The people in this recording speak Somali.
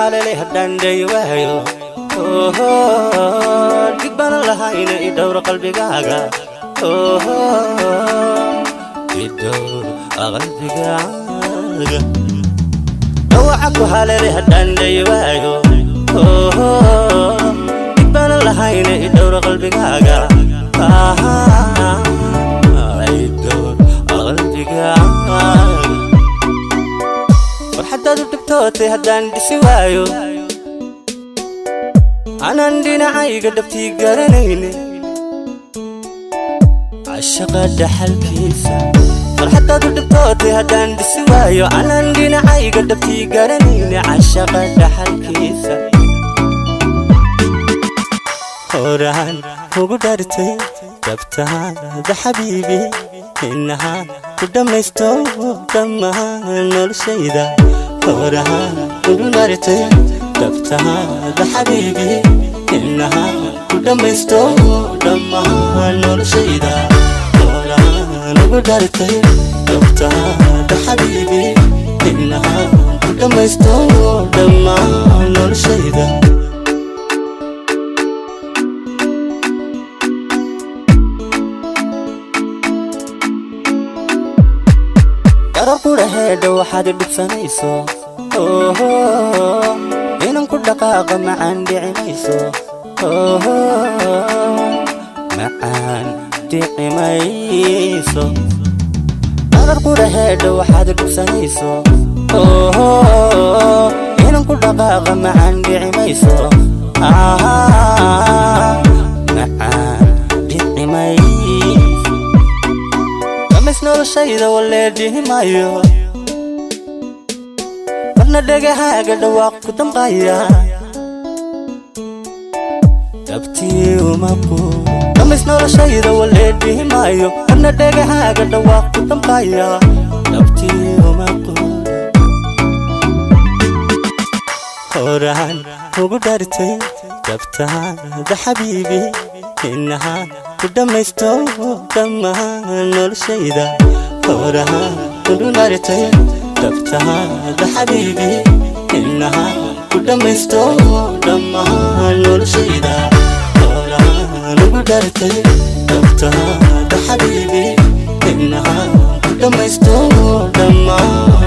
Haleelay haddaan dhayi waayo, dhig baanan lahayna, i dhowr qalbigaaga, i dhowr qalbigaaga. Dhawaca ku haleelay haddaan dhayi waayo, dhig baanan lahayna, i dhowr qalbigaaga, i dhowr qalbigaaga. Farxaddaad u dhibtootay haddaan dhisi waayo, anaan dhinacayga dhabtii garanayne cashaqa dhaxalkiisa. Farxaddaad u dhibtootay haddaan dhisi waayo, anaan dhinacayga dhabtii garanayne cashaqa dhaxalkiisa. Horaan ugu dhartay dhabtaada, xabiibi, inahaan ku dhammaysto dhammaan noloshayda. Horaan ugu dhartay dhabtaada, xabiibi, inahaan ku dhammaysto dhammaan noloshayda. Horaan ugu dhartay dhabtaada, xabiibi, inahaan ku dhammaysto dhammaan noloshayda. Darar qudhaheedha waxaad dhibsanayso, inan ku dhaqaaqa macaan dhicimayso, macaan dhicimayso. Darar qudhaheedha waxaad dhibsanayso, inan ku dhaqaaqa macaan dhicimayso, macaan dhicimayso. Dhamays noloshayda walee dhihi maayo, marna dhegahaaga dhawaaq ku damqaya dhabtii uma quur. Dhamays noloshayda walee dhihi maayo, marna dhegahaaga dhawaaq ku damqaya dhabtii uma quur. Horaan ugu dhartay dhabtaada, xabiibi, inahaan ku dhammaysto dhammaan noloshayda. Horaan ugu dhartay dhabtaada, xabiibi, inahaan ku dhammaysto dhammaan noloshayda. Horaan ugu dhartay dhabtaada, xabiibi, inahaan ku dhammaysto dhammaan.